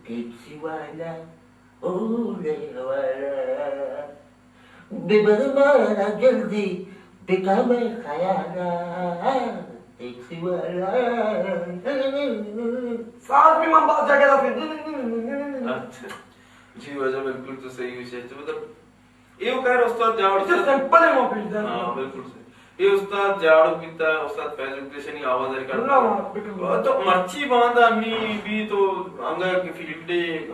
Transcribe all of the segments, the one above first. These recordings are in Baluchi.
ٹیکسی والا، اوڑے والا، ببر مارا جلدی، بکا مئے خیالا، ٹیکسی والا۔ ساز بھی من باز جگہ رفت۔ اچھا۔ جی واجہ، بالکل تو صحیح گوشے۔ تو مطلب، اے و خیر استاد جاوڑ اچھا، صاحب۔ سمپل ہے وہ پیش دار۔ ہاں، بالکل صحیح۔ اے استاد جاڑو بیتا، استاد فیض الدین شنی آواز ریکارڈ۔ اللہ، بالکل۔ تو مرچی باندا انی بھی تو انگا کہ فیلڈ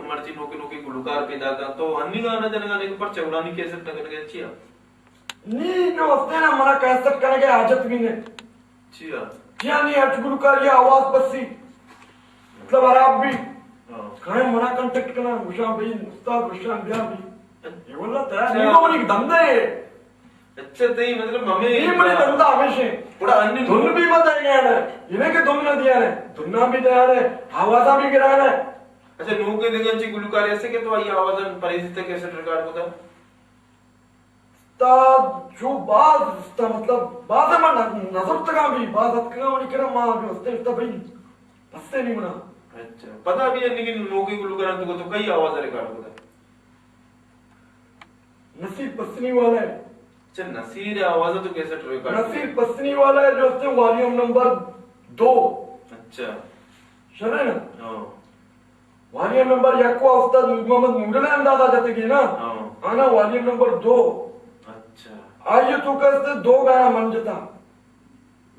مرچی نوکے نوکے گلوکار پیدا کن، تو انی گانا جنگا نے پر چوڑانی کیسٹ نہ کنگے چیا؟ نی جو ہفتے نا منا کیسٹ کنگے حاجت بھی نے۔ چیا؟ چیا نی ہچ گلوکاری آواز بسی۔ مطلب خراب بھی۔ ہاں۔ کھائے منا کانٹیکٹ کنا، گوشاں بھئی استاد گوشاں بیا بھی۔ اے واللہ تیار اچھا۔ نہیں تو منی دھندہ ہے۔ اچھا، تئی مطلب ہمیں یہ منی دھندہ ہمیشہ۔ گڑا انی دھن بھی مت ہے گیا ہے۔ یہ کہ دھن نہ دیا ہے۔ دھنا بھی تیار ہے۔ آوازاں بھی گرا ہے۔ اچھا، نوکے دگہ چی گلوکار ایسے کہ تو آئی آوازاں پریزی تے کیسٹ ریکارڈ ہوتا؟ استاد جو باز استاد، مطلب، باز من نظر تگا بھی، باز اتکگا منی کرا، ما جو استاد، استاد بھائی، بس سے نہیں منا۔ اچھا، پتا بھی ہے، لیکن نوکے گلوکار تو، تو کئی آواز ریکارڈ ہوتا؟ نصیر پسنی والا ہے۔ اچھا، نصیر آواز تو کیسٹ ریکارڈ؟ نصیر پسنی والا ہے جو اس نے والیوم نمبر دو۔ اچھا۔ شر ہے نا؟ ہاں۔ والیوم نمبر یک و استاد نور محمد نورل اندازہ جتگی نا؟ ہاں۔ آنا والیوم نمبر دو۔ اچھا۔ آئیے تو کس دو گانا من جتا۔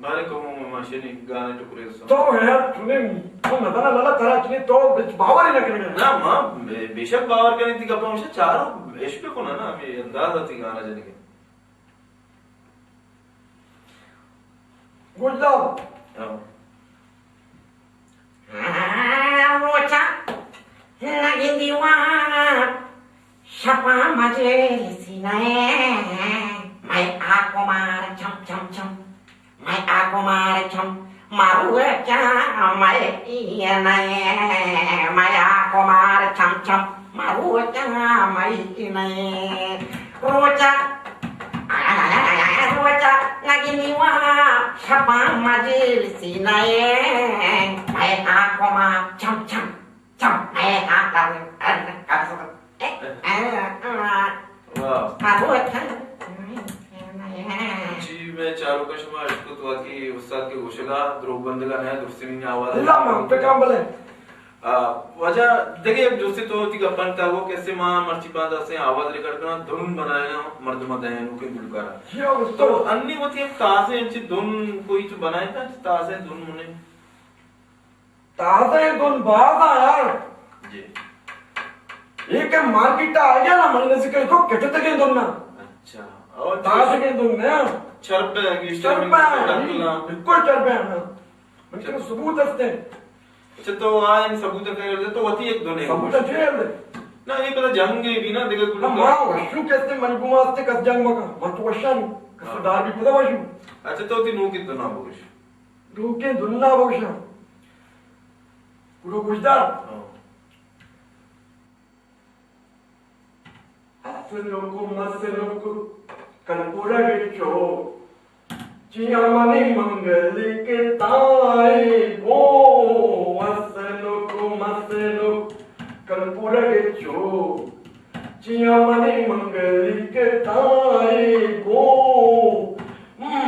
بارے کہوں ماشینی گانے ٹکرے سن۔ تو یار، تو نے، تو نہ بنا لالا ترا چنے تو بچ باور ہی نہ کرے۔ نا، ماں بے-، بے شک باور کرے تھی گپا مشا چارو عشق پہ کنا نا، ہمیں انداز آتی گانا جنے کے۔ گجدار۔ ہاں۔ روچا نگندی وا، شپا مجلسی نئے، مئے آکو مار چم چم چم، مئے آکو مار چم، مروچا مئے ای نئے، مئے آکو مار چم چم، مروچا مئے ای نئے۔ روچا، روچا نگندی وا، شپا مجلسی نئے، مئے آکو مار چم چم چم، مئے آکو مار۔ واہ۔ جی، میں چاروکا شما اشکت واقعی استاد کے گوشگا، دروگ بندگا نہ، درستنی آواز۔ اللہ من پہ کام بلے۔ آ، واجہ دگہ یک جستے تو وتی گپانی تہا گو کہ اسے ما مرچی باندا اسے آواز ریکارڈ کناں، دھن بنائیناں، مردماں دئیناں، نوکیں گلوکاراں۔ جی ہاں، استاد۔ تو انی وتی یک تازہ انچیں دھن کوئی تو بنائینتا، تازہ دھن منے؟ تازہ دھن باز آ یار۔ جی۔ اے کہ مارکیٹ آ گیا نا، من نزدیک کو کٹتگیں دھن نا۔ اچھا۔ اور تازگیں دھن نا۔ چرب ہے، چرب ہے، بالکل چرب ہے نا۔ من کے ثبوت ہستے۔ اچھا، تو آ ان ثبوت کر دے، تو وتی ایک دو نہیں۔ ثبوت ہے دے۔ نا، یہ پتہ جنگ بھی نا، دیکھو، نا، ماں وشو کہتے، من گما ہستے کس جنگ مکا، من تو وشا نہیں، کس ہاں۔ دار بھی پتہ وشو۔ اچھا، تو تی نوکیں دھنا بوش۔ نوکیں دھنا بوشا۔ پورا گوشدار۔ ہاں۔ ہسنک و مسنک کلپرگ چو، چیا منی منگلی کے تائے گو۔ ہسنک و مسنک کلپرگ چو، چیا منی منگلی کے تائے گو۔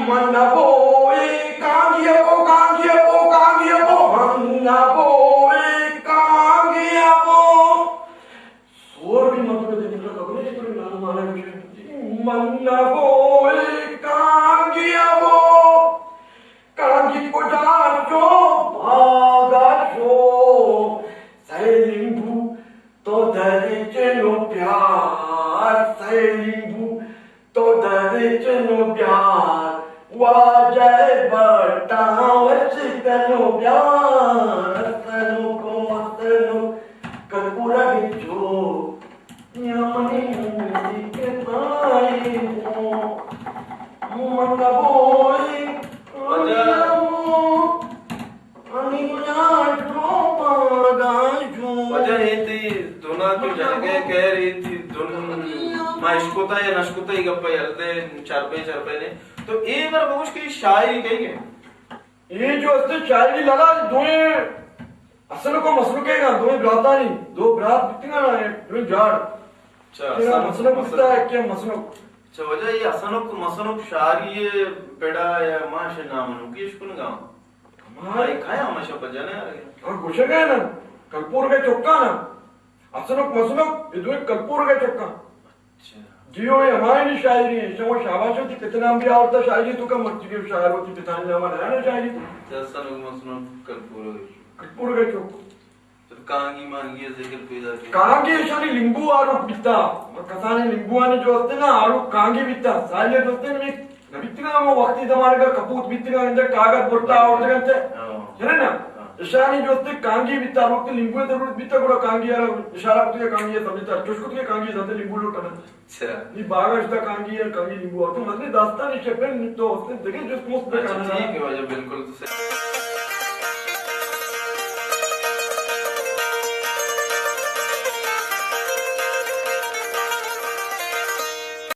من نبوئے کانگی ابو، کانگی ابو، کانگی ابو، من نبوئے کانگی ابو۔ سور بھی مطلب دے، مطلب خبر ہے، پر نام مانا کچھ ہے۔ من نبوئے کانگی ابو، کانگی کجا شو، باگا شو، سیلنگ بو، تو درچن و پیار، سیلنگ بو، تو درچن و بیار، واجہ بٹاں وچ کن و بیار، ہسنک و مسنک کلپرگ چو، یا منی کتائے گو، من نبوئے، من نبوئے۔ واجہ، اے تئی دھنا تو جنگ ءَ خیر، اے تئی دھن ما اشکتا یا نشکتا، اے گپ ءَ یل دے، چرپے چرپے نے۔ تو اے بر بگوش کہ شاعری کئی گئے؟ اے جو است شاعری لگا دوئیں حسنک و مسنک ء گاں، دوئیں براتانی، دو برات بیتگاں نا، دوئیں جاڑ۔ اچھا، کہ حسنک مسنک مسنک۔ بیتا، کہ مسنک۔ اچھا، واجہ اے حسنک مسنک شاری پڑا یا ما شے نام نوکی اش کنگا؟ ہمارے کھایا ہم شپ جنے آ رہے۔ ہاں، گوشگا نا، کلپور کے چکا نا۔ حسنک مسنک، اے دوئیں کلپور کے چکا۔ اچھا۔ جیو، اے ہمائنی شاعری ایں، شما شاباش وتی پت نام بیا آورتا شاعری توکا، مرچی شاعر وتی پتانی نام نہ آنا شاعری تو۔ اچھا، حسنک مسنک کلپور کے چک۔ کلپور کے چک۔ تو کانگی مانگی ذکر پیدا کیا۔ کانگی اشانی لیمبو آروک بیتا۔ کسانی لیمبوانی جو استے نا، آروک کانگی بیتا۔ ساحل جو استے نا، نبیتگا ہم وقتی زمانگا کپوت بیتگا، اندر کاغذ برتا آورتگا تے۔ ہاں۔ ہے نا؟ ہاں۔ اشانی جو استے کانگی بیتا، وقت لیمبو ضرورت بیتا، گڑا کانگی آرا اشارہ کتگا، کانگی سمجھتا، چوش کتگا، کانگی سمجھتا، لیمبو لوٹا۔ اچھا۔ نی باغ اشتا کانگی ہے، کانگی لیمبو آتا۔ مطلب داستان اش پہ تو استے دیکھے جو مست اچھا، بکانا۔ ٹھیک ہے واجہ، بالکل تو صحیح۔